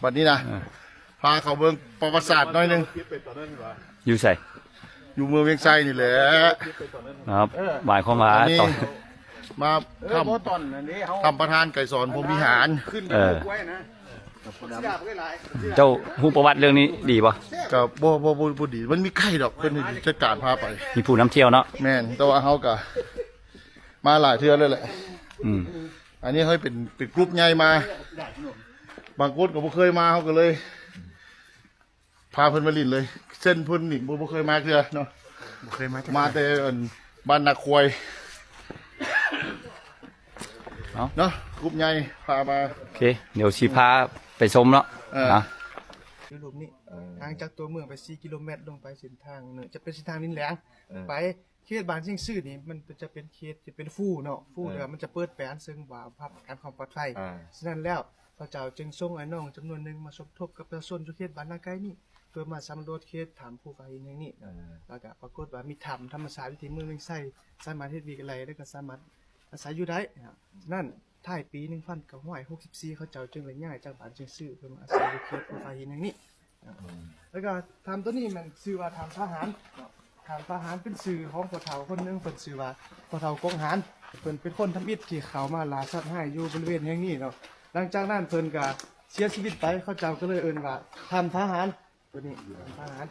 ບັດນີ້ນະ ເອີ ພາເຂົ້າເບິ່ງປະຫວັດສາດໜ້ອຍໜຶ່ງ. ຢູ່ໃສ? ຢູ່ເມືອງວຽງໄຊນີ້ແຫຼະ. ເນາະ ໝາຍຄວາມວ່າ ອັນນີ້ ຕອນ ມາ ເອີ ຖ້ຳ ບໍ່ຕອນນັ້ນເດ້ ເຮົາ ຖ້ຳປະທານໄກສອນພົມວິຫານ. ເອີ ເຈົ້າຮູ້ປະຫວັດເລື່ອງນີ້ດີບໍ່? ກໍບໍ່ ບໍ່ ບໍ່ ບໍ່ດີ ມັນມີໄກດອກ ເພິ່ນຈັດການພາໄປ. ມີຜູ້ນຳທ່ຽວເນາະ. ແມ່ນ ແຕ່ວ່າເຮົາກໍມາຫຼາຍເທື່ອແລ້ວແຫຼະ. ອືມ ອັນນີ້ເຮົາເປັນ ເປັນກຸ່ມໃຫຍ່ມາ ບາງຄົນກໍບໍ່ເຄີຍມາ ເຮົາກໍເລີຍ ພາເພິ່ນມາຫຼິ້ນເລີຍ. ເຊັ່ນເພິ່ນນີ້ບໍ່ ບໍ່ເຄີຍມາເທື່ອເນາະ. ບໍ່ເຄີຍມາ ມາແຕ່ອັນບ້ານນາຄວາຍ ເອົາ ເນາະ ກຸ່ມໃຫຍ່ພາມາ. ໂອເຄ ດຽວຊິພາໄປຊົມເນາະ. ເອີ ນະ ຢູ່ລຸ່ມນີ້ ເອີ ຫ່າງຈາກຕົວເມືອງໄປສີ່ກິໂລແມັດ ລົງໄປເສັ້ນທາງເນີ ຈະເປັນເສັ້ນທາງດິນແດງ ເອີ ໄປ ເຂດບ້ານຊຽງຊື່ນີ້ ມັນຈະເປັນເຂດທີ່ເປັນຟູເນາະ ຟູ ເອີ ແລ້ວມັນຈະເປີດແປນເຊິ່ງວ່າຮັບປະກັນຄວາມປອດໄພ. ອ່າ ສະນັ້ນແລ້ວ ເຂົາເຈົ້າຈຶ່ງສົ່ງອ້າຍນ້ອງຈຳນວນໜຶ່ງມາສົມທົບກັບປະຊາຊົນຢູ່ເຂດບ້ານນາໄກນີ້ ເພື່ອມາສຳຫຼວດເຂດຖ້ຳພູຜາຫີນແຫ່ງນີ້. ເອີ ແລ້ວກະປາກົດວ່າມີຖ້ຳທຳມະຊາດຢູ່ທີ່ເມືອງວຽງໄຊ ສາມາດເຮັດວຽກໄດ້ ແລ້ວກະສາມາດອາໄສຢູ່ໄດ້. ນັ້ນ ທ້າຍປີໜຶ່ງພັນເກົ້າຮ້ອຍຫົກສິບສີ່ ເຂົາເຈົ້າຈຶ່ງໄດ້ຍ້າຍຈາກບ້ານຊຽງຊື່ ເພື່ອມາອາໄສຢູ່ເຂດພູຜາຫີນແຫ່ງນີ້. ອືມ ແລ້ວກໍຖ້ຳຕົວນີ້ແມ່ນຊື່ວ່າຖ້ຳພະຫານເນາະ. ຖ້ຳພະຫານເປັນຊື່ຂອງພໍ່ເຖົ້າຄົນໜຶ່ງ ເພິ່ນຊື່ວ່າພໍ່ເຖົ້າກົງຫານ. ເພິ່ນເປັນຄົນທຳອິດທີ່ເຂົ້າມາລ່າສັດຮ້າຍຢູ່ບໍລິເວນແຫ່ງນີ້ເນາະ. ຫຼັງຈາກນັ້ນເພິ່ນກໍເສຍຊີວິດໄປ ເຂົາເຈົ້າກໍເລີຍເອີ້ນວ່າຖ້ຳພະຫານ. ຕົວນີ້ ອາຫານ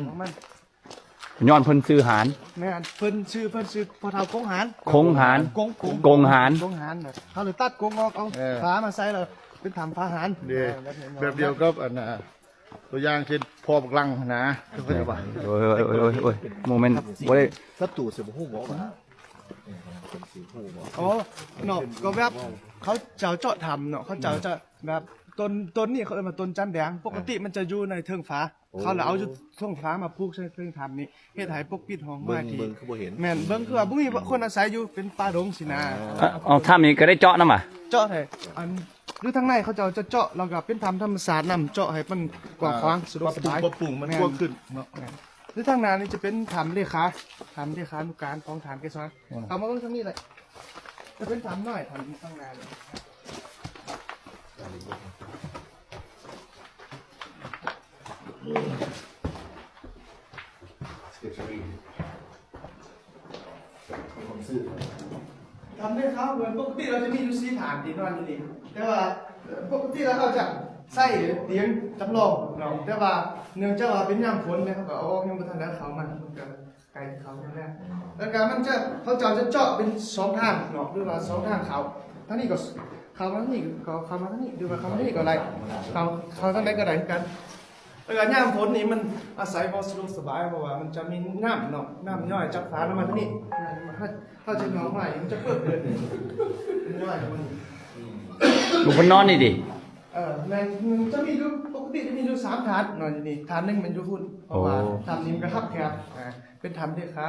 ຂອງມັນ ຍ້ອນເພິ່ນຊື່ຫານ. ແມ່ນ ເພິ່ນຊື່ ເພິ່ນຊື່ພໍ່ເຖົ້າກົງຫານ. ກົງຫານ ກົງ ກົງ ກົງຫານ ກົງຫານ. ເຮົາເລີຍຕັດກົງອອກ ເອົາ ເອີ ຝາມາໃສ່ ແລ້ວເປັນຖ້ຳພະຫານ. ເດ້ ເອີ ແບບດຽວກັບອັນນ່າ ຕົວຢ່າງເຊັ່ນພໍ່ບັກລັງນະ. ເອີ ໂອ້ຍ ໂອ້ຍ ໂອ້ຍ ໂອ້ຍ ໂມເມັນບໍ່ໄດ້ ສັດຕູຊິບໍ່ຮູ້ບໍ່ວ່າ ເອີ ເປັນຊິຮູ້ບໍ່? ອໍ ເນາະ ກໍແບບເຂົາເຈົ້າເຈາະຖ້ຳເນາະ ເຂົາເຈົ້າຈະ ແບບຕົ້ນ ຕົ້ນນີ້ເຂົາເອີ້ນວ່າຕົ້ນຈັນແດງ. ປົກກະຕິມັນຈະຢູ່ໃນເທິງຝາ ໂອ້ ເຂົາລະເອົາຢູ່ເທິງຝາມາປູກໃສ່ເທິງຖ້ຳນີ້ ເຮັດໃຫ້ປົກປິດຮ່ອງຮອຍທີ່ ເບິ່ງຄືບໍ່ເຫັນ. ແມ່ນ ເບິ່ງຄືວ່າບໍ່ມີຄົນອາໄສຢູ່ ເປັນປ່າດົງຊີ້ນະ. ເອົາ ຖ້ຳນີ້ກໍໄດ້ເຈາະນຳຫວາ? ເຈາະໃຫ້ ອັນ ຢູ່ທາງໃນເຂົາເຈົ້າຈະເຈາະ ແລ້ວກໍເປັນຖ້ຳທຳມະຊາດນຳ ເຈາະໃຫ້ມັນກວ້າງຂວາງ ອ່າ ສະດວກສະບາຍ. ປັບປຸງ ປັບປຸງ ມັນກວ້າງຂຶ້ນເນາະ. ແມ່ນ ຢູ່ທາງໜ້ານີ້ຈະເປັນຖ້ຳເລຂາ ຖ້ຳເລຂານຸການຂອງທ່ານໄກສອນ. ອືມ ເຂົ້າມາເບິ່ງທາງນີ້ເລີຍ ຈະເປັນຖ້ຳນ້ອຍ ຖ້ຳຢູ່ທາງໜ້ານີ້. ຖ້ຳເລຂາ ເໝືອນປົກກະຕິລາວຈະມີຢູ່ສີ່ທ່ານທີ່ນອນຢູ່ນີ້ ແຕ່ວ່າ ເອີ ປົກກະຕິລາວເຮົາຈະໃຊ້ຕຽງຈຳລອງເນາະ ແຕ່ວ່າເນື່ອງຈາກວ່າເປັນຍາມຝົນແລ້ວ ເຮົາກໍເອົາອອກ ຍັງບໍ່ທັນໄດ້ເອົາເຂົ້າມາ ມັນກໍ ໄກເຂົ້າມາແລ້ວ ແລ້ວກໍມັນຈະ ເຂົາເຈົ້າຈະເຈາະເປັນສອງທາງເນາະ ຫຼືວ່າສອງທາງເຂົ້າ ທາງນີ້ກໍເຂົ້າມາທາງນີ້ ກໍເຂົ້າມາທາງນີ້ ຫຼືວ່າເຂົ້າມາທາງນີ້ກໍໄດ້ ເຂົ້າ ເຂົ້າທາງໃດກໍໄດ້ຄືກັນ. ແລ້ວກໍຍາມຝົນນີ້ມັນອາໄສຄວາມສະດວກສະບາຍ ເພາະວ່າມັນຈະມີນ້ຳເນາະ ນ້ຳຍ້ອຍຈາກຝາລົງມາທາງນີ້ ເຮົາຈະຍ້ອຍໄວ້ ມັນຈະເປີດເປີດ ມັນຍ້ອຍລົງມານີ້. ຢູ່ເພິ່ນນອນນີ້ຕິ? ເອີ ແມ່ນ ຈະມີຢູ່ ປົກກະຕິຈະມີຢູ່ສາມທ່ານນອນຢູ່ນີ້ ທ່ານໜຶ່ງແມ່ນຢູ່ພຸ້ນ ເພາະວ່າ ໂອ້ ຖ້ຳນີ້ມັນກໍຄັບແຄບ ອ່າ ເປັນຖ້ຳເລຂາ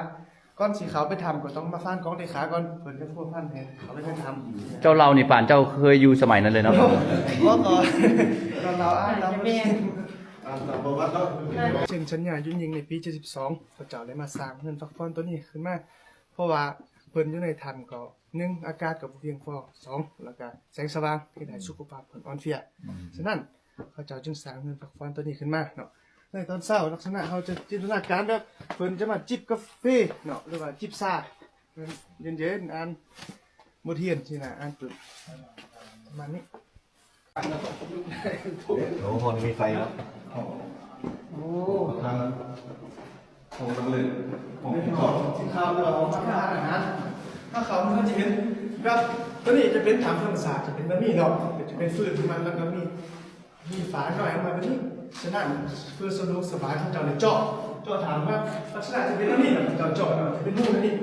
ກ່ອນຊິເຂົ້າໄປຖ້ຳກໍຕ້ອງມາຜ່ານກອງເລຂາກ່ອນ ເພິ່ນຈະພົວພັນໃຫ້ເຂົ້າໄປໃນຖ້ຳ. ເຈົ້າເລົ່ານີ້ປານເຈົ້າເຄີຍຢູ່ສະໄໝນັ້ນເລີຍເນາະ. ບໍ່ ກໍ ກໍເລົ່າ ອ່າ ຕາມປະຫວັດເນາະ. ເຊັນສັນຍາຢຸດຍິງໃນປີເຈັດສິບສອງ ເຂົາເຈົ້າໄດ້ມາສ້າງເຮືອນພັກຜ່ອນຕົວນີ້ຂຶ້ນມາ ເພາະວ່າເພິ່ນຢູ່ໃນຖ້ຳກໍ ໜຶ່ງ ອາກາດກໍບໍ່ພຽງພໍ ສອງ ແລ້ວກໍແສງສະຫວ່າງເຮັດໃຫ້ສຸຂະພາບເພິ່ນອ່ອນເພຍ. ອືມ ສະນັ້ນ ເຂົາເຈົ້າຈຶ່ງສ້າງເຮືອນພັກຜ່ອນຕົວນີ້ຂຶ້ນມາເນາະ. ໃນຕອນເຊົ້າ ລັກສະນະເຮົາຈະຈິນຕະນາການແບບເພິ່ນຈະມາຈິບກາເຟເນາະ ຫຼືວ່າຈິບຊາ ເຢັນໆ ອ່ານບົດຮຽນຊີ້ນະ ອ່ານປຶບ ປະມານນີ້. ໂອ້ ຫ້ອງນີ້ມີໄຟເນາະ. ໂອ້ ທາງ ຫ້ອງນັ່ງຫຼິ້ນ ຫ້ອງກິນເຂົ້າ ກິນເຂົ້າ ຫຼືວ່າຫ້ອງຮັບປະທານອາຫານ. ຖ້າເຂົ້າມາເຮົາຈະເຫັນແບບ ຕົວນີ້ຈະເປັນຖ້ຳທຳມະຊາດ ຈະເປັນແບບນີ້ເນາະ ຈະເປັນຟືນຂອງມັນ ແລ້ວກໍມີ ມີຝານ້ອຍອອກມາແບບນີ້. ສະນັ້ນ ເພື່ອສະດວກສະບາຍ ເຂົາເຈົ້າໄດ້ເຈາະ ເຈາະຖ້ຳມາ ລັກສະນະຈະເປັນແບບນີ້ ເຂົາເຈົ້າເຈາະເນາະ ຈະເປັນຮູແບບນີ້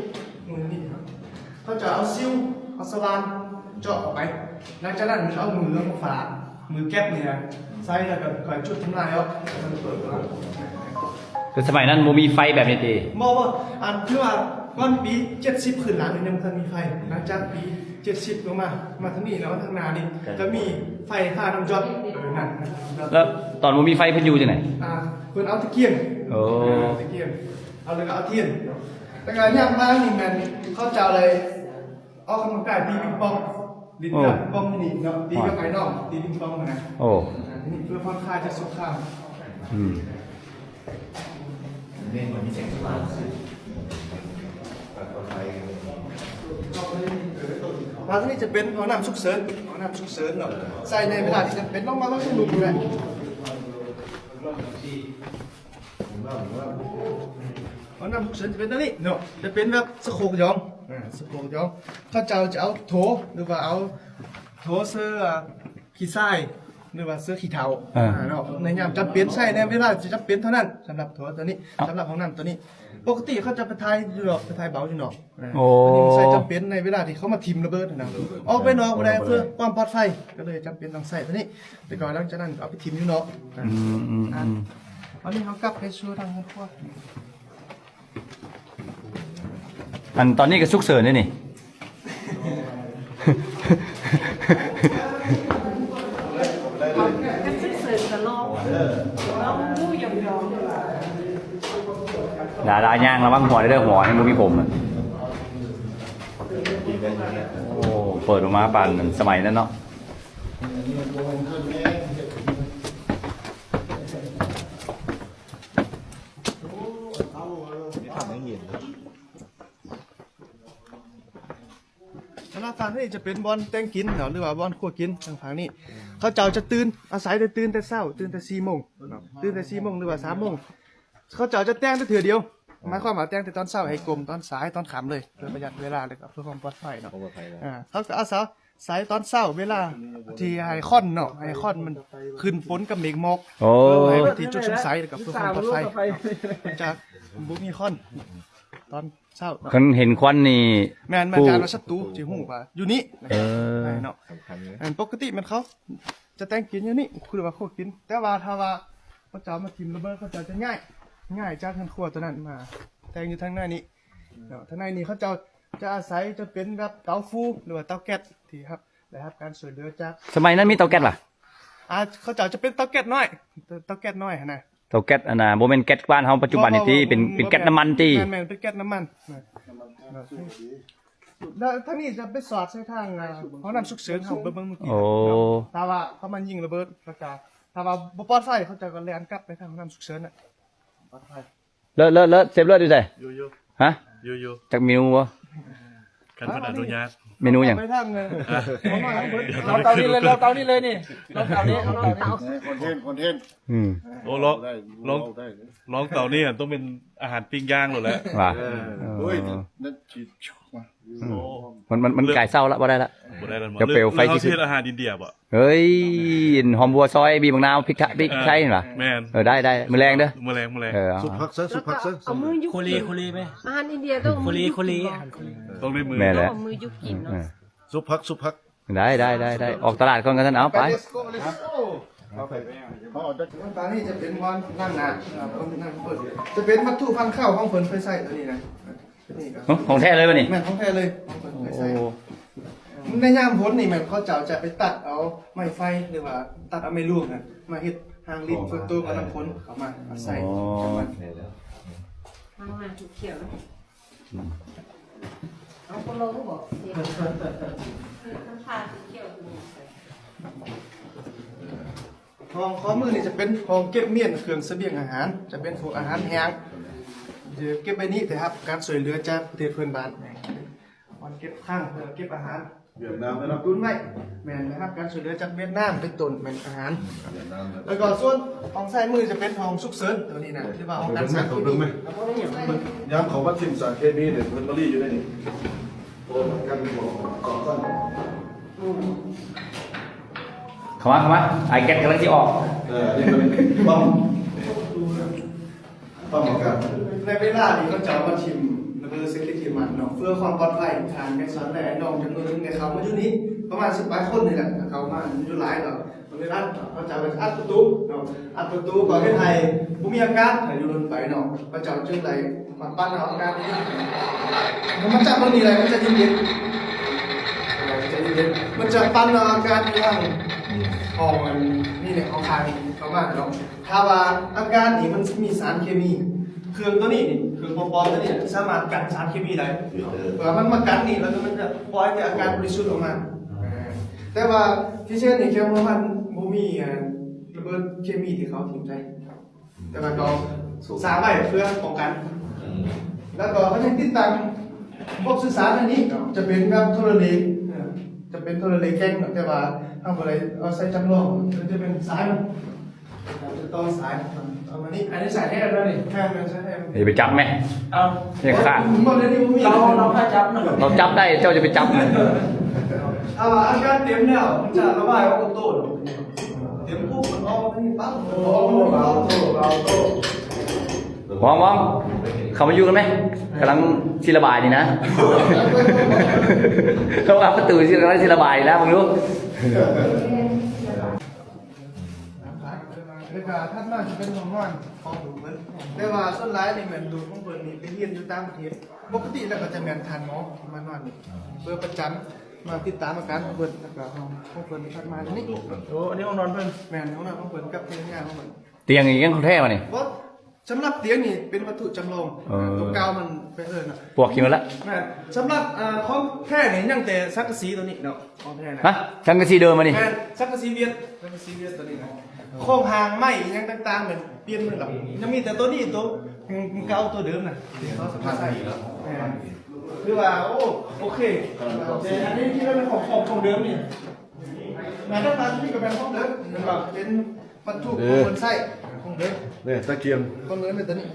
ຮູແບບນີ້. ເຂົາຈະເອົາຊິວ ເອົາສະຫວ່ານເຈາະເຂົ້າໄປ ຫຼັງຈາກນັ້ນເອົາມືເອົາຝາ ມືແກັບນີ້ນະ ໃສ່ ແລ້ວກໍຄ່ອຍຈຸດທຳລາຍອອກ ແລ້ວມັນເປີດອອກມາ. ຄືສະໄໝນັ້ນບໍ່ມີໄຟແບບນີ້ຕິ? ບໍ່ ບໍ່ ອັນ ຄືວ່າກ່ອນປີເຈັດສິບ ຄືນຫຼັງນີ້ຍັງບໍ່ທັນມີໄຟ. ຫຼັງຈາກປີເຈັດສິບລົງມາ ມາທາງນີ້ ແລ້ວມາທາງໜ້ານີ້ ກໍມີໄຟຟ້ານ້ຳຢອດ ເອີ ນັ້ນ. ແລ້ວຕອນບໍ່ມີໄຟເພິ່ນຢູ່ຈັ່ງໃດ? ອ່າ ເພິ່ນເອົາຕະກຽງ. ໂອ້ ເອີ ຕະກຽງ ເອົາ ແລ້ວກໍເອົາທຽນ ແລ້ວກໍຍາມມານີ້ແມ່ນເຂົາເຈົ້າໄດ້ອອກກຳລັງກາຍ ຕີປິງປອງ ຫຼິ້ນ ໂອ້ ກັບປິງປອງຢູ່ນີ້ເນາະ ຕີກັບອ້າຍນ້ອງ ຕີປິງປອງຫັ້ນນະ. ໂອ້ ອ່າ ທີນີ້ ອືມ ມາທາງນີ້ຈະເປັນຫ້ອງນ້ຳສຸກເສີນ, ຫ້ອງນ້ຳສຸກເສີນເນາະ ໃຊ້ໃນເວລາທີ່ຈຳເປັນ. ລອງມາເບິ່ງທາງລຸ່ມກໍໄດ້. ຫ້ອງນ້ຳສຸກເສີນຈະເປັນຕົວນີ້ເນາະ, ຈະເປັນແບບສະໂຄກຢອງ, ອາ ສະໂຄກຢອງ. ເຂົາເຈົ້າຈະເອົາໂຖ ຫຼືວ່າເອົາໂຖເຊື້ອ ຂີ້ຊາຍ ຫຼືວ່າເຊື້ອຂີ້ເຖົ້າ ອ່າ ອ່າເນາະ ໃນຍາມຈຳເປັນ ໃຊ້ໃນເວລາທີ່ຈຳເປັນເທົ່ານັ້ນ. ສຳລັບໂຖຕົວນີ້ ອ່າ ສຳລັບຫ້ອງນ້ຳຕົວນີ້ ປົກກະຕິເຂົາຈະໄປຖ່າຍຢູ່ດອກ ໄປຖ່າຍເບົາຢູ່ນອກ ອ່າ ໂອ້ ອັນນີ້ໃຊ້ຈຳເປັນໃນເວລາທີ່ເຂົາມາຖິ້ມລະເບີດຫັ້ນນະ ອອກໄປນອກບໍ່ໄດ້ ເພື່ອຄວາມປອດໄພ ກໍເລີຍຈຳເປັນຕ້ອງໃຊ້ຕົວນີ້. ແຕ່ກໍຫຼັງຈາກນັ້ນກໍເອົາໄປຖິ້ມຢູ່ນອກ ອືມໆໆ ອັນນີ້ເຮົາກັບໄປສູ່ທາງເຮືອນຄົວ. ອັນຕອນນີ້ກໍສຸກເສີນເດ້ນີ້ ດາດາຍ່າງລະວັງຫົວເດີ ຫົວໃຫ້ບໍ່ມີຜົມ. ໂອ້ ເປີດອອກມາປານສະໄໝນັ້ນເນາະ. ສຳລັບຝັ່ງນີ້ຈະເປັນບ່ອນແຕ່ງກິນເນາະ ຫຼືວ່າບ່ອນຄົວກິນ. ທາງຝັ່ງນີ້ເຂົາເຈົ້າຈະຕື່ນ ອາໄສແຕ່ຕື່ນແຕ່ເຊົ້າ ຕື່ນແຕ່ສີ່ໂມງເນາະ ຕື່ນແຕ່ສີ່ໂມງ ຫຼືວ່າສາມໂມງ ເຂົາເຈົ້າຈະແຕ່ງແຕ່ເທື່ອດຽວ ໝາຍຄວາມວ່າແຕ່ງແຕ່ຕອນເຊົ້າໃຫ້ກົມຕອນສາຍຕອນຄ່ຳເລີຍ ເພື່ອປະຢັດເວລາ ແລະກໍເພື່ອຄວາມປອດໄພເນາະ. ອ່າ ເຂົາກໍອາໄສ ໃສ່ຕອນເຊົ້າເວລາທີ່ໃຫ້ຄວັນເນາະ ໃຫ້ຄວັນມັນຂຶ້ນປົນກັບເມກໝອກ ໂອ້ ເພື່ອໃຫ້ເປັນທີ່ຈຸດສຸມໃສ ແລ້ວກໍເພື່ອຄວາມປອດໄພເນາະ ຈະບໍ່ມີຄວັນຕອນເຊົ້າເນາະ. ຄັນເຫັນຄວັນນີ້ ແມ່ນ ມັນຈະວ່າສັດຕູຊິຮູ້ວ່າຢູ່ນີ້ ເອີ ເນາະ ສຳຄັນເລີຍ. ອັນປົກກະຕິແມ່ນເຂົາຈະແຕ່ງກິນຢູ່ນີ້ ຄືວ່າຄົວກິນ ແຕ່ວ່າຖ້າວ່າເຂົາເຈົ້າມາຖິ້ມລະເບີດ ເຂົາເຈົ້າຈະຍ້າຍ ຍ້າຍຈາກເຮືອນຄົວຕົວນັ້ນມາແຕ່ງຢູ່ທາງໃນນີ້ເນາະ. ທາງໃນນີ້ເຂົາເຈົ້າ ຈະອາໄສຈະເປັນແບບເຕົາຟູ ຫຼືວ່າເຕົາແກັດທີ່ຮັບ ໄດ້ຮັບການຊ່ວຍເຫຼືອຈາກ ສະໄໝນັ້ນມີເຕົາແກັດຫວາ? ອ່າ ເຂົາເຈົ້າຈະເປັນເຕົາແກັດນ້ອຍ ເຕົາແກັດນ້ອຍຫັ້ນນະ ເຕົາແກັດອັນນ່າ ບໍ່ແມ່ນແກັດບ້ານເຮົາປັດຈຸບັນນີ້ຕິ ເປັນ ເປັນແກັດນ້ຳມັນຕິ? ແມ່ນໆ ເປັນແກັດນ້ຳມັນ. ແລ້ວທາງນີ້ຈະໄປສອດໃສ່ທາງ ອ່າ ຫ້ອງນ້ຳສຸກເສີນເຮົາເບິ່ງເມື່ອກີ້. ໂອ້ ຖ້າວ່າເຂົາມາຍິງລະເບີດ ແລ້ວກະຖ້າວ່າບໍ່ປອດໄພ ເຂົາເຈົ້າກໍແລ່ນກັບໄປທາງຫ້ອງນ້ຳສຸກເສີນນະ ປອດໄພ. ເລີດ ເລີດ ເລີດ ເຊຟເລີດຢູ່ໃສ? ຢູ່ ຢູ່ ຮະ? ຢູ່ ຢູ່ ຈັກເມນູບໍ່? ຄັນເພິ່ນອະນຸຍາດ. ເມນູຫຍັງ? ໄປທາງ ເອີ ເອົາເຕົານີ້ເລີຍ ເອົາເຕົານີ້ເລີຍນີ້ ເອົາເຕົານີ້ ເອົາເຕົານີ້ ຄອນເທັນ ຄອນເທັນ ອືມ ໂອ້ ລອງ ລອງ ລອງເຕົານີ້ ຕ້ອງເປັນອາຫານປີ້ງຍ່າງໂລດແຫຼະ ວ່າ ເອີ ໂອ້ຍ ນັ້ນ ອືມ ມັນ ມັນ ມັນກາຍເຊົາລະ ບໍ່ໄດ້ລະ ບໍ່ໄດ້ລະ. ດຽວເປວໄຟຊິຂຶ້ນ. ເຮົາຊິເຮັດອາຫານອິນເດຍບໍ່? ເຮີ້ຍ ຫອມບົວຊອຍ ບີບບັກນາວ ພິກທະ ພິກໄທຫັ້ນຫວາ? ແມ່ນ ເອີ ໄດ້ ໄດ້ ມື້ແລງເດີ ມື້ແລງ ມື້ແລງ ເອີ ເອົາ ສຸບຜັກເຊີ ສຸບຜັກເຊີ ເອົາມືຍຸບ ໂຄເລ ໂຄເລໄໝ? ອາຫານອິນເດຍຕ້ອງເອົາມືຍຸບກິນເນາະ ຕ້ອງໄດ້ມື ແມ່ນແຫຼະ ຕ້ອງເອົາມືຍຸບກິນເນາະ ເອີ ສຸບຜັກ ສຸບຜັກ ໄດ້ ໄດ້ ໄດ້ ໄດ້ ອອກຕະຫຼາດກ່ອນກັນຊັ້ນ ເອົາໄປ ເອົາໄປ ເອົາໄປ ຕອນນີ້ຈະເປັນບ່ອນລ້າງໜ້າ ຈະເປັນວັດຖຸພັນເຂົ້າຂອງເພິ່ນເຄີຍໃຊ້ຕົວນີ້ນະ. ຮະ ຂອງແທ້ເລີຍວະນີ້? ແມ່ນ ຂອງແທ້ເລີຍ ຂອງເພິ່ນເຄີຍໃຊ້. ໂອ້ ໃນຍາມຝົນນີ້ແມ່ນເຂົາເຈົ້າຈະໄປຕັດເອົາໄມ້ໄຜ່ ຫຼືວ່າຕັດເອົາໄມ້ລວງຫັ້ນ ມາເຮັດຮາງລິ້ນເພື່ອໂຕກັບນ້ຳຝົນເຂົ້າມາອາໄສ. ອໍ ຈັງຫວັດ ທາງໜ້າຂຽວ ອືມ ເອົາໂປໂລບໍ່? ທາງຂຽວ ຫ້ອງຂວາມືນີ້ຈະເປັນຫ້ອງເກັບມ້ຽນເຄື່ອງສະບຽງອາຫານ ຈະເປັນພວກອາຫານແຫ້ງ ຈະເກັບໄວ້ນີ້ ໄດ້ຮັບການຊ່ວຍເຫຼືອຈາກປະເທດເພື່ອນບ້ານ ບ່ອນເກັບຄັ້ງ ເກັບອາຫານ ຫວຽດນາມໄດ້ຮັບ ຕຸນໄວ້ ແມ່ນ ໄດ້ຮັບການຊ່ວຍເຫຼືອຈາກຫວຽດນາມ ເປັນຕົ້ນແມ່ນອາຫານ ຫວຽດນາມ ແລ້ວກໍສ່ວນຫ້ອງຊ້າຍມືຈະເປັນຫ້ອງສຸກເສີນ ຕົວນີ້ນະ ຖືວ່າຫ້ອງການສານເຄມີ ຍາມເຂົາມາຖິ້ມສານເຄມີນີ້ ເພິ່ນມາລີ້ຢູ່ໃນນີ້. ເຂົ້າມາ ເຂົ້າມາ ອາຍແກັດກຳລັງຊິອອກ. ເອີ ອັນນີ້ເປັນປ້ອມ ປ້ອມປາການ ໃນເວລາທີ່ເຂົາເຈົ້າມາຖິ້ມລະເບີດເສັງເກດທີ່ມັນເນາະ ເພື່ອຄວາມປອດໄພ ທ່ານແມັກສອນ ແລະ ອ້າຍນ້ອງຈຳນວນໜຶ່ງໄດ້ເຂົ້າມາຢູ່ນີ້ ປະມານສິບປາຍຄົນນີ້ແหລະ ເຂົ້າມາຢູ່ຫຼາຍດອກ. ເວລາເຂົາເຈົ້າກໍຈະອັດປະຕູເນາະ ອັດປະຕູກໍເຮັດໃຫ້ບໍ່ມີອາກາດ ຖ້າຢູ່ດົນໄປເນາະ ເຂົາເຈົ້າຈຶ່ງໄດ້ມາປັ່ນເອົາອາກາດນີ້ ມັນຈະເບິ່ງນີ້ແຫຼະ ມັນຈະເຢັນໆ ມັນຈະເຢັນໆ ມັນຈະປັ່ນເອົາອາກາດຢູ່ທາງຫ້ອງອັນນີ້ແຫຼະ ຫ້ອງຂ້າງນີ້ເຂົ້າມາເນາະ. ຖ້າວ່າອາກາດນີ້ມັນມີສານເຄມີ ເຄື່ອງຕົວນີ້ນີ້ ເຄື່ອງປອມໆຕົວນີ້ສາມາດກັນສານເຄມີໄດ້ ເວລາມັນມາກັນນີ້ ແລ້ວມັນຈະປ່ອຍແຕ່ອາກາດບໍລິສຸດອອກມາ. ແຕ່ວ່າພິເສດນີ້ແຄວເມືອງພັນບໍ່ມີ ອ່າ ເບີດເຄມີທີ່ເຂົາຖິ້ມໃສ່ ແຕ່ວ່າເຂົາສາໄວ້ເພື່ອປ້ອງກັນ. ແລ້ວກໍເຂົາຍັງຕິດຕັ້ງພວກສື່ສານອັນນີ້ ຈະເປັນແບບໂທລະເລກ ຈະເປັນໂທລະເລກແຂງ ແຕ່ວ່າເຮົາບໍ່ໄດ້ເອົາໃສ່ຈຳລອງ ມັນຈະເປັນສາຍມັນ ຈະຕໍ່ສາຍເອົາມານີ້. ອັນນີ້ສາຍແທ້ແລ້ວນີ້ ແມ່ນໆ ສາຍແທ້. ຢ່າໄປຈັບແມ ເອົາ ຢ່າຂາດ ບໍ່ໄດ້ ບໍ່ມີ ເຮົາ ເຮົາພາຈັບນະ ເຮົາຈັບໄດ້ ເຈົ້າຢ່າໄປຈັບ. ຖ້າວ່າອາກາດເຕັມແລ້ວ ມັນຈະລະບາຍອອກໂຕໂຕ ເຕັມປຸບມັນອອກມານີ້ປັບ ອອກມານີ້ປັບ. ມອງ ມອງ ເຂົ້າມາຢູ່ກັນແມ ກຳລັງຊິລະບາຍນີ້ນະ ເຂົາວ່າປະຕູຊິ ກຳລັງຊິລະບາຍນະ ເບິ່ງດູ. ແລ້ວກໍຖັດມາຈະເປັນຫ້ອງນອນຂອງລູກເພິ່ນ ແຕ່ວ່າສ່ວນຫຼາຍນີ້ແມ່ນລູກຂອງເພິ່ນນີ້ໄປຮຽນຢູ່ຕ່າງປະເທດ. ປົກກະຕິແລ້ວກໍຈະແມ່ນທ່ານໝໍທີ່ມານອນນີ້ ເພື່ອປະຈຳ ມາຕິດຕາມອາການຂອງເພິ່ນ. ແລ້ວກໍຫ້ອງຂອງເພິ່ນທີ່ຖັດມານີ້ ໂອ້ ອັນນີ້ຫ້ອງນອນເພິ່ນ. ແມ່ນ ຫ້ອງນອນຂອງເພິ່ນກັບພະນັກງານຂອງເພິ່ນ. ຕຽງນີ້ຍັງແທ້ວະນີ້? ບໍ່ ສຳລັບຕຽງນີ້ເປັນວັດຖຸຈຳລອງ ເອີ ຕົວເກົ່າມັນໄປເລີຍນະ ປວກກິນໝົດລະ. ແມ່ນ ສຳລັບ ອ່າ ຂອງແທ້ນີ້ຍັງແຕ່ສັງກະສີຕົວນີ້ເນາະ ຂອງແທ້ນະ. ຮະ ສັງກະສີເດີມອັນນີ້? ແມ່ນ ສັງກະສີຫວຽດ ສັງກະສີຫວຽດຕົວນີ້ນະ. ໂຄງຮ່າງໄມ້ອີ່ຫຍັງຕ່າງໆ ແມ່ນປ່ຽນໝົດລະ ຍັງມີແຕ່ຕົວນີ້ຕົວເກົ່າຕົວເດີມນະ ທີ່ເຂົາໃຊ້. ແມ່ນ ຄືວ່າ ໂອ້ ໂອເຄ ແຕ່ອັນນີ້ທີ່ເປັນຂອງ ຂອງ ຂອງເດີມນີ້ ແມ່ນ ທາງນີ້ກໍແມ່ນຂອງເດີມ ເຫັນບໍ່ ເປັນ ວັດຖຸຂອງເພິ່ນໃຊ້ ຂອງເດີມ ນີ້ຕະກຽງ ຂອງເດີມແມ່ນຕົວນີ້.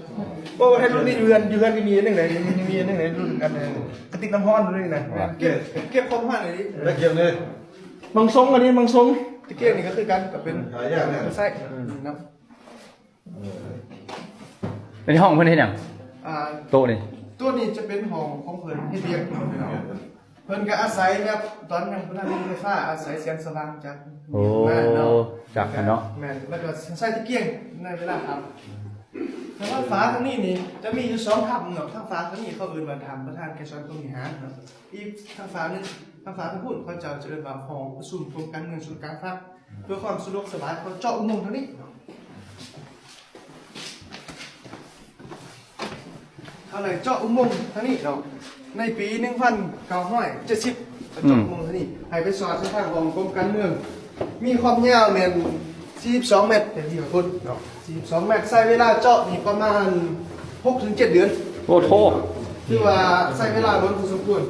ໂອ້ ໃຫ້ລຸ້ນນີ້ຢູ່ເຮືອນ ຢູ່ເຮືອນກໍມີອັນໜຶ່ງເດ້ ມີອັນໜຶ່ງເດ້ ລຸ້ນອັນ ກະຕິກນ້ຳຮ້ອນລຸ້ນນີ້ນະ ເກັບ ເກັບຄວາມຮ້ອນໄດ້ດີ ຕະກຽງເດ້. ບາງຊົງ ອັນນີ້ບາງຊົງ ຕະກຽງນີ້ກໍຄືກັນ ກໍເປັນຫາຍາກນະ ໃຊ້ນຳ. ອັນນີ້ຫ້ອງເພິ່ນເຮັດຫຍັງ? ອ່າ ໂຕະນີ້ ໂຕະນີ້ຈະເປັນຫ້ອງຂອງເພິ່ນເຮັດວຽກ ເພິ່ນກໍອາໄສແບບຕອນຍັງບໍ່ທັນມີໄຟຟ້າ ອາໄສແສງສະຫວ່າງຈາກ ໂອ້ ມາເນາະ ຈາກຫັ້ນເນາະ. ແມ່ນ ແລ້ວກໍໃສ່ຕະກຽງໃນເວລາຄ່ຳ. ແຕ່ວ່າຝາທາງນີ້ນີ້ຈະມີຢູ່ສອງຖ້ຳເນາະ ທາງຝາທາງນີ້ເຂົາເອີ້ນວ່າຖ້ຳປະທານໄກສອນພົມວິຫານເນາະ ອີກທາງຝາໜຶ່ງ ທາງຝາທາງພຸ້ນເຂົາເຈົ້າຈະເອີ້ນວ່າຫ້ອງປະຊຸມກົມການເມືອງສູນກາງພັກ. ເພື່ອຄວາມສະດວກສະບາຍ ເຂົາເຈາະອຸໂມງທາງນີ້ ເຂົາໄດ້ເຈາະອຸໂມງທາງນີ້ເນາະ ໃນປີໜຶ່ງພັນເກົ້າຮ້ອຍເຈັດສິບ ເຂົາເຈາະ ອືມ ອຸໂມງທາງນີ້ ໃຫ້ໄປສອດໃນທາງຂອງກົມການເມືອງ ມີຄວາມຍາວແມ່ນສີ່ສິບສອງແມັດ ເປັນທີ່ປາກົດເນາະ ສີ່ສິບສອງແມັດ ໃຊ້ເວລາເຈາະນີ້ປະມານຫົກເຖິງເຈັດເດືອນ. ໂອ້ໂທ ຖືວ່າໃຊ້ເວລາດົນພໍສົມຄວນ.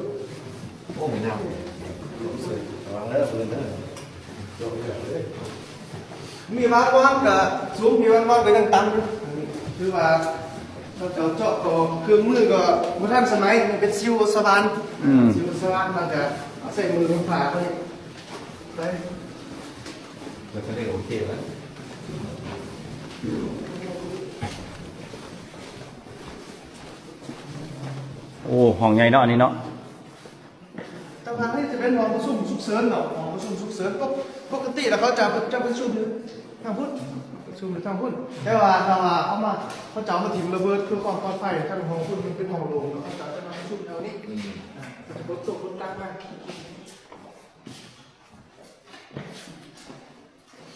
ໂອ້ ແມ່ນຫຍັງ? ລະວັງເດີ ເບິ່ງເດີ. ມີວານວານກະສູງ ມີວານວານກະຍັງຕັນຢູ່ ຖືວ່າເຂົາເຈົ້າເຈາະກໍເຄື່ອງມືກໍບໍ່ທັນສະໄໝ ຍັງເປັນຊິວສະຫວ່ານ ອືມ ຊິວສະຫວ່ານ ມັນກະເອົາໃສ່ມືເບິ່ງຝາເພິ່ນໄປ ແລ້ວກໍໄດ້ໂອເຄແລ້ວ. ໂອ້ ຫ້ອງໃຫຍ່ເນາະ ອັນນີ້ເນາະ. ທາງຝັ່ງນີ້ຈະເປັນຫ້ອງປະຊຸມສຸກເສີນເນາະ ຫ້ອງປະຊຸມສຸກເສີນ. ປົກ ປົກກະຕິແລ້ວເຂົາຈະ ຈະປະຊຸມຢູ່ທາງພຸ້ນ ປະຊຸມຢູ່ທາງພຸ້ນ ແຕ່ວ່າຖ້າວ່າເອົາມາ ເຂົາເຈົ້າເອົາມາຖິ້ມລະເບີດເພື່ອຄວາມປອດໄພ ທາງຫ້ອງພຸ້ນມັນເປັນຫ້ອງໂລ່ງເນາະ ເຂົາເຈົ້າຈະມາປະຊຸມແຖວນີ້ ອືມ ເຂົາຈະເປີດໂຊະເປີດຕັກມາ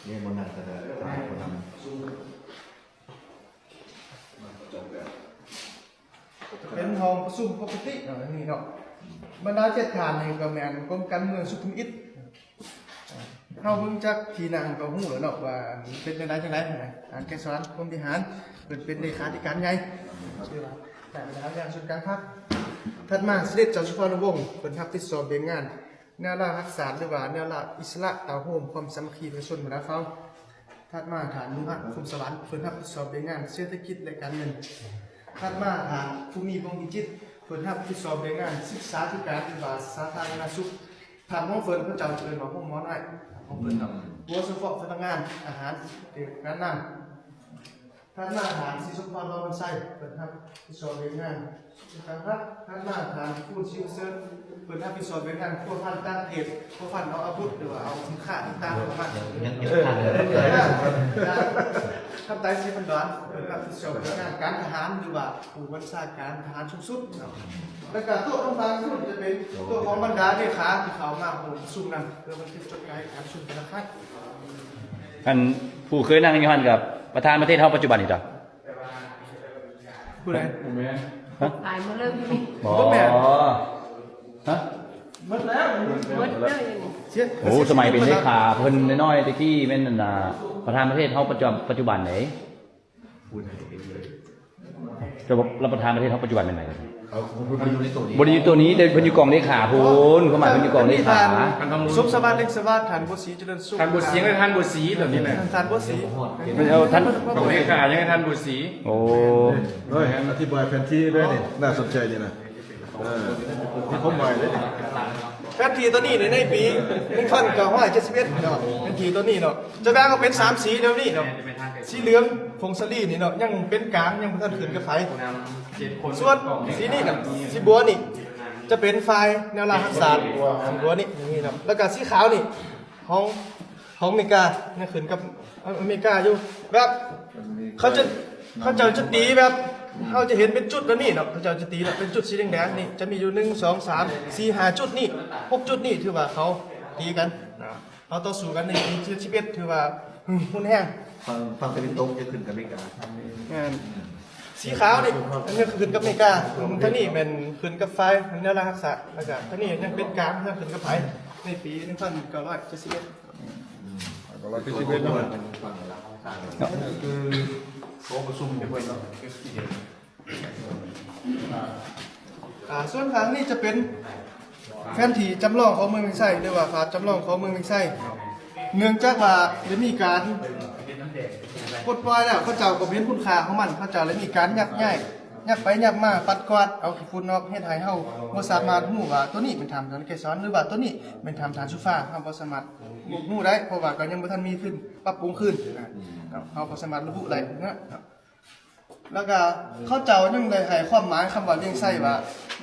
ນີ້ບໍ່ນັ່ງກໍໄດ້ ບໍ່ນັ່ງ. ເປັນຫ້ອງປະຊຸມປົກກະຕິເນາະ ອັນນີ້ເນາະ ບັນດາເຈັດທ່ານນີ້ກໍແມ່ນກົມການເມືອງສຸຂຸມອິດ. ເຮົາເບິ່ງຈາກທີ່ນັ່ງກໍຮູ້ແລ້ວເນາະວ່າເປັນຈັ່ງໃດຈັ່ງໃດນະ ທ່ານໄກສອນ ພົມວິຫານ ເພິ່ນເປັນເລຂາທິການໃຫຍ່ ຊື່ວ່າໃນບັນດາວິຫານສູນກາງພັກ. ຖັດມາ ສະເດັດເຈົ້າສຸພານຸວົງ ເພິ່ນຮັບຜິດຊອບວຽກງານ ແນວລາວຮັກຊາດ ຫຼືວ່າແນວລາວອິດສະຫຼະ ເຕົ້າໂຮມຄວາມສາມັກຄີປະຊາຊົນບັນດາເຜົ່າ. ຖັດມາທ່ານ ໜູຮັກ ຄຸມສະຫວັນ ເພິ່ນຮັບຜິດຊອບວຽກງານເສດຖະກິດ ແລະ ການເງິນ. ຖັດມາທ່ານ ພູມີ ວົງວິຈິດ ເພິ່ນຮັບຜິດຊອບວຽກງານສຶກສາທິການ ຫຼືວ່າສາທາລະນະສຸກ. ຖ້ຳຂອງເພິ່ນ ເຂົາເຈົ້າຈະເອີ້ນວ່າໂຮງໝໍນ້ອຍ ຂອງເພິ່ນເນາະ ຫົວສະເພາະພະນັກງານອາຫານ ແລະ ການນຳ. ຖັດມາທ່ານ ສີສົມພອນ ວໍວັນໄຊ ເພິ່ນຮັບຜິດຊອບວຽກງານການພັກ. ຖັດມາທ່ານ ພູນ ສີປະເສີດ ເພິ່ນຮັບຜິດຊອບວຽກງານພົວພັນຕ່າງປະເທດ ພົວພັນເອົາອາວຸດ ຫຼືວ່າເອົາສິນຄ້າຕ່າງໆເຂົ້າມາ ຍັງເກັບທາງ ຄຳໄຕ ສີພັນດອນ ເພິ່ນຮັບຜິດຊອບວຽກງານການທະຫານ ຫຼືວ່າຜູ້ບັນຊາການທະຫານສູງສຸດເນາະ. ແລ້ວກະໂຕະທາງຝັ່ງພຸ້ນຈະເປັນໂຕະຂອງບັນດາເລຂາທີ່ເຂົ້າມາຮ່ວມປະຊຸມນຳ ເພື່ອບັນທຶກຈົດລາຍການປະຊຸມແຕ່ລະຄັ້ງ. ອັນຜູ້ເຄີຍນັ່ງຢູ່ຫັ້ນກັບປະທານປະເທດເຮົາປັດຈຸບັນນີ້ຕາ ຜູ້ໃດ? ບໍ່ແມ່ນ ຮະ? ຕາຍໝົດແລ້ວຢູ່ນີ້ ບໍ່ ບໍ່ແມ່ນ ຮະ? ໝົດແລ້ວ ໝົດແລ້ວຢູ່ນີ້. ໂອ້ ສະໄໝເປັນເລຂາເພິ່ນນ້ອຍໆ ແຕ່ກີ້ແມ່ນອັນນ່າ ປະທານປະເທດເຮົາປັດຈຸບັນ ປັດຈຸບັນເດ້. ແຕ່ວ່າລະປະທານປະເທດເຮົາປັດຈຸບັນແມ່ນໃຜກັນ? ບໍ່ໄດ້ຢູ່ໂຕນີ້ ແຕ່ເພິ່ນຢູ່ກອງເລຂາພຸ້ນ. ຄວາມໝາຍເພິ່ນຢູ່ກອງເລຂາ. ສົມສະຫວັດ ເລັງສະຫວັດ, ທ່ານບົວສີ ຈະເລີນສຸກ, ທ່ານບົວສີ ທ່ານບົວສີແບບນີ້ນະ. ທ່ານບົວສີ ເອົາທ່ານກອງເລຂາ ຍັງໃຫ້ທ່ານບົວສີ. ໂອ້ ໂດຍ ອະທິບາຍແຜນທີ່ເດ້ນີ້ ໜ້າສົນໃຈນີ້ນະ. ເອີ ມີຄວາມໝາຍເດ້. ແຜນທີ່ໂຕນີ້ໃນປີໜຶ່ງພັນເກົ້າຮ້ອຍເຈັດສິບເອັດເນາະ, ແຜນທີ່ໂຕນີ້ເນາະ ຈະແບ່ງອອກເປັນສາມສີແນວນີ້ເນາະ, ສີເຫຼືອງ ຜົງສາລີນີ້ເນາະ ຍັງເປັນກາງ ຍັງບໍ່ທັນຂຶ້ນກັບໄຟ. ສ່ວນສີນີ້ນະ ສີບົວນີ້ ຈະເປັນຝ່າຍແນວລາວຮັກສາ ສີບົວນີ້ ນີ້ເນາະ. ແລ້ວກະສີຂາວນີ້ ຂອງ ຂອງອາເມລິກາ ຍັງຂຶ້ນກັບອາເມລິກາຢູ່. ແບບເຂົາຈະ ເຂົາເຈົ້າຈະຕີແບບ ເຮົາຈະເຫັນເປັນຈຸດແບບນີ້ເນາະ, ເຂົາເຈົ້າຈະຕີແບບເປັນຈຸດສີແດງໆນີ້ ຈະມີຢູ່ ໜຶ່ງ ສອງ ສາມ ສີ່ ຫ້າ ຈຸດນີ້ ຫົກ ຈຸດນີ້ ຖືວ່າເຂົາຕີກັນ ເຮົາຕໍ່ສູ້ກັນໃນປີເຈັດສິບເອັດ ຖືວ່າຮຸນແຮງ. ຝັ່ງ ຝັ່ງຕາເວັນຕົກຈະຂຶ້ນກັບອາເມລິກາ. ແມ່ນ. ສີຂາວນີ້ ອັນນີ້ຄືກັບອາເມລິກາ, ທາງນີ້ແມ່ນຂຶ້ນກັບຝ່າຍແນວລາວຮັກສາ, ແລ້ວກະທາງນີ້ຍັງເປັນກາງ ຍັງຂຶ້ນກັບໃຜ ໃນປີໜຶ່ງພັນເກົ້າຮ້ອຍເຈັດສິບເອັດ. ເກົ້າຮ້ອຍເຈັດສິບເອັດເນາະ. ຄືໂຕປະຊຸມຢູ່ເພິ່ນເນາະ. ອ່າ ສ່ວນຂ້າງນີ້ຈະເປັນແຜນທີ່ຈຳລອງຂອງເມືອງວຽງໄຊ ຫຼືວ່າພາບຈຳລອງຂອງເມືອງວຽງໄຊ. ເນື່ອງຈາກວ່າໄດ້ມີການປົດປ່ອຍແລ້ວ ເຂົາເຈົ້າກໍເຫັນຄຸນຄ່າຂອງມັນ, ເຂົາເຈົ້າໄດ້ມີການຍັກຍ້າຍ ຍັກໄປຍັກມາ ປັດກວາດເອົາຂີ້ຝຸ່ນອອກ, ເຮັດໃຫ້ເຮົາບໍ່ສາມາດຮູ້ວ່າໂຕນີ້ແມ່ນຖ້ຳທ່ານໄກສອນ ຫຼືວ່າໂຕນີ້ແມ່ນຖ້ຳທ່ານສຸຟ້າ. ເຮົາບໍ່ສາມາດຮູ້ໄດ້ ເພາະວ່າກໍຍັງບໍ່ທັນມີທຶນປັບປຸງຄືນ. ເຮົາບໍ່ສາມາດລະບຸໄດ້ເນາະ. ແລ້ວກະເຂົາເຈົ້າຍັງໄດ້ໃຫ້ຄວາມໝາຍຄຳວ່າວຽງໄຊວ່າ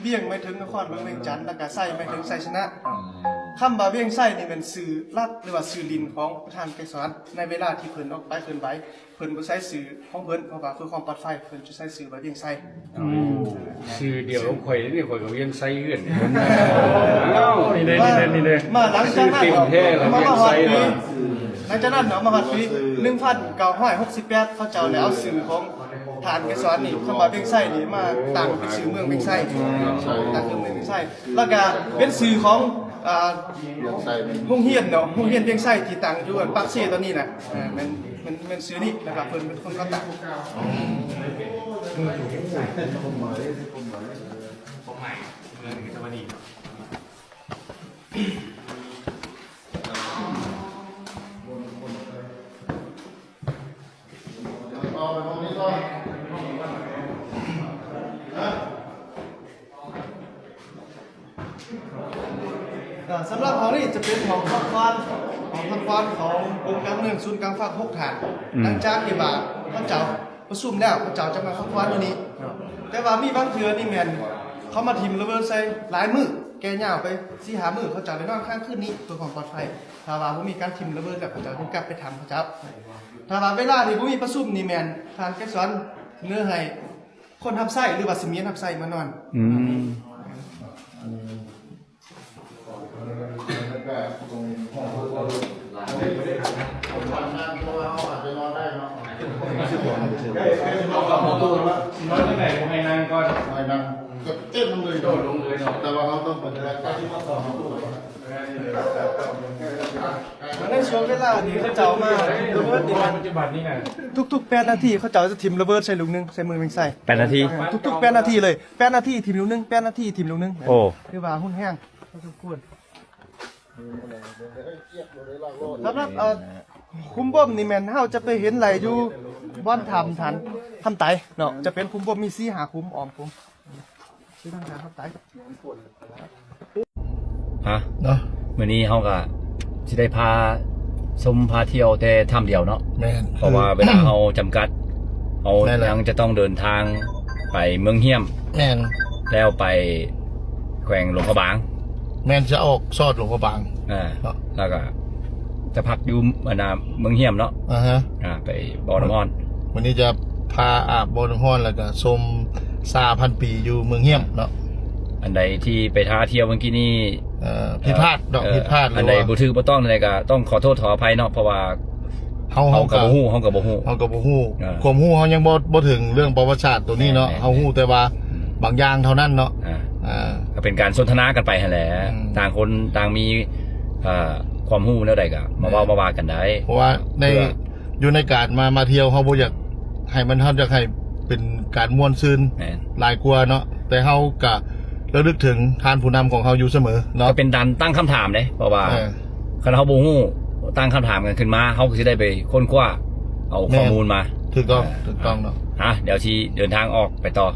ວຽງໝາຍເຖິງນະຄອນຫຼວງວຽງຈັນ ແລ້ວກະໄຊໝາຍເຖິງໄຊຊະນະ. ຄຳວ່າວຽງໄຊນີ້ແມ່ນຊື່ຫຼັກ ຫຼືວ່າຊື່ຫຼິ້ນຂອງປະທານໄກສອນ ໃນເວລາທີ່ເພິ່ນອອກໄປເຄື່ອນໄຫວ ເພິ່ນບໍ່ໃຊ້ຊື່ຂອງເພິ່ນ ເພາະວ່າເພື່ອຄວາມປອດໄພ ເພິ່ນຈະໃຊ້ຊື່ວ່າວຽງໄຊ. ອືມ ຊື່ດຽວກັບຂ້ອຍນີ້ ຂ້ອຍກໍວຽງໄຊເຮືອນ. ອ້າວ ນີ້ເດ້ ນີ້ເດ້ ນີ້ເດ້ ມາຫຼັງຈາກນັ້ນເນາະ ມາຮອດປີ ຫຼັງຈາກນັ້ນເນາະ ມາຮອດປີໜຶ່ງພັນເກົ້າຮ້ອຍຫົກສິບແປດ ເຂົາເຈົ້າໄດ້ເອົາຊື່ຂອງທ່ານໄກສອນນີ້ ຄຳວ່າວຽງໄຊນີ້ ມາຕັ້ງເປັນຊື່ເມືອງວຽງໄຊ ຕັ້ງເປັນເມືອງວຽງໄຊ ແລ້ວກະເປັນຊື່ຂອງ ອ່າ ວຽງໄຊ ໂຮງຮຽນເນາະ ໂຮງຮຽນວຽງໄຊທີ່ຕັ້ງຢູ່ປາກເຊຕອນນີ້ນະ. ເອີ ແມ່ນ ແມ່ນ ແມ່ນຊື່ນີ້ ແລ້ວກະເພິ່ນເປັນຄົນກໍ່ຕັ້ງ. ຄວາມໝາຍເມືອງນີ້ກໍຈະວ່າດີເນາະ. ເອີ ສຳລັບຫ້ອງນີ້ຈະເປັນຫ້ອງພັກຜ່ອນ ຫ້ອງພັກຜ່ອນຂອງອົງການເມືອງສູນກາງພັກຫົກທ່ານ. ອືມ ຫຼັງຈາກທີ່ວ່າເຂົາເຈົ້າປະຊຸມແລ້ວ ເຂົາເຈົ້າຈະມາພັກຜ່ອນຢູ່ນີ້ເນາະ. ແຕ່ວ່າມີບາງເທື່ອນີ້ແມ່ນເຂົາມາຖິ້ມລະເບີດໃສ່ຫຼາຍມື້ ແກ່ຍາວໄປສີ່ຫ້າມື້ ເຂົາເຈົ້າໄດ້ນອນຄ້າງຄືນນີ້ເພື່ອຄວາມປອດໄພ. ຖ້າວ່າບໍ່ມີການຖິ້ມລະເບີດແລ້ວ ເຂົາເຈົ້າຈຶ່ງກັບໄປຖ້ຳເຂົາເຈົ້າ. ຖ້າວ່າເວລາທີ່ບໍ່ມີປະຊຸມນີ້ແມ່ນທ່ານໄກສອນສະເໜີໃຫ້ ຄົນຮັບໃຊ້ ຫຼືວ່າສະໝຽນຮັບໃຊ້ມານອນ. ອືມ ນອນຈັ່ງໃດບໍ່ໃຫ້ນັ່ງກ່ອນ ໃຫ້ນັ່ງກໍເຕັມເລີຍ ໂດດລົງເລີຍເນາະ. ແຕ່ວ່າເຮົາຕ້ອງໄປ ໃນຊ່ວງເວລາທີ່ເຂົາເຈົ້າມາ ປັດຈຸບັນນີ້ນະ ທຸກໆແປດນາທີ ເຂົາເຈົ້າຈະຖິ້ມລະເບີດໃສ່ລູກໜຶ່ງ ໃສ່ເມືອງວຽງໄຊ. ແປດນາທີ? ເອີ ທຸກໆແປດນາທີເລີຍ ແປດນາທີຖິ້ມລູກໜຶ່ງ ແປດນາທີຖິ້ມລູກໜຶ່ງ. ໂອ້ ຖືວ່າຮຸນແຮງພໍສົມຄວນ. ສຳລັບ ເອີ ຂຸມບົ່ມນີ້ແມ່ນເຮົາຈະໄປເຫັນໄດ້ຢູ່ບ່ອນຖ້ຳທ່ານຄຳໄຕເນາະ, ຈະເປັນຂຸມບົ່ມ ມີສີ່ຫ້າຂຸມອ້ອມຂຸມ. ຊື່ທາງທ່ານຄຳໄຕ ຮະ ເນາະ. ມື້ນີ້ເຮົາກະຊິໄດ້ພາຊົມພາທ່ຽວແຕ່ຖ້ຳດຽວເນາະ. ແມ່ນ ເພາະວ່າເວລາເຮົາຈຳກັດ ເຮົາ ແມ່ນແຫຼະ ຍັງຈະຕ້ອງເດີນທາງໄປເມືອງຫ້ຽມ. ແມ່ນ ແລ້ວໄປແຂວງຫຼວງພະບາງ. ແມ່ນ ຈະອອກຊອດຫຼວງພະບາງ. ອ່າ ເນາະ ແລ້ວກະຈະພັກຢູ່ອັນນ່າເມືອງຫ້ຽມເນາະ. ອ່າຮະ ອ່າ ໄປບໍ່ນ້ຳຮ້ອນ. ມື້ນີ້ຈະພາອາບບໍ່ນ້ຳຮ້ອນ ແລ້ວກະຊົມຊາພັນປີຢູ່ເມືອງຫ້ຽມເນາະ. ອັນໃດທີ່ໄປທ່າທ່ຽວມື້ກີ້ນີ້ ເອີ ຜິດພາດເນາະ ເອີ ຜິດພາດ ອັນໃດ ຫຼືວ່າ ບໍ່ຖືກບໍ່ຕ້ອງໃດກະຕ້ອງຂໍໂທດຂໍອະໄພເນາະ ເພາະວ່າ ເຮົາ ເຮົາ ເຮົາກໍບໍ່ຮູ້ ເຮົາກໍບໍ່ຮູ້ ເຮົາກໍບໍ່ຮູ້ ອ່າ ຄວາມຮູ້ເຮົາຍັງບໍ່ ບໍ່ເຖິງເລື່ອງປະຫວັດສາດໂຕນີ້ເນາະ. ແມ່ນໆ ເຮົາຮູ້ແຕ່ວ່າ ອືມ ບາງຢ່າງເທົ່ານັ້ນເນາະ. ອ່າ ອ່າ ກໍເປັນການສົນທະນາກັນໄປຫັ້ນແຫຼະ. ອືມ ຕ່າງຄົນຕ່າງມີ ເອີ ຄວາມຮູ້ແນວໃດກໍມາເວົ້າ ແມ່ນ ມາວ່າກັນໄດ້ ເພາະວ່າໃນ ເພື່ອ ຢູ່ໃນການມາ ມາທ່ຽວ ເຮົາບໍ່ຢາກໃຫ້ມັນ ເຮົາຢາກໃຫ້ເປັນການມ່ວນຊື່ນ ແມ່ນ ຫຼາຍກວ່າເນາະ ແຕ່ເຮົາກະລະລຶກເຖິງທ່ານຜູ້ນຳຂອງເຮົາຢູ່ສະເໝີເນາະ ກໍເປັນການຕັ້ງຄຳຖາມເດ້ ເພາະວ່າ ເອີ ຄັນເຮົາບໍ່ຮູ້ ຕັ້ງຄຳຖາມກັນຂຶ້ນມາ ເຮົາກໍຊິໄດ້ໄປຄົ້ນຄວ້າເອົາ ແມ່ນ ຂໍ້ມູນມາ ຖືກຕ້ອງ ເອີ ຖືກຕ້ອງເນາະ ອ່ະ ດຽວຊິເດີນທາງອອກໄປຕໍ່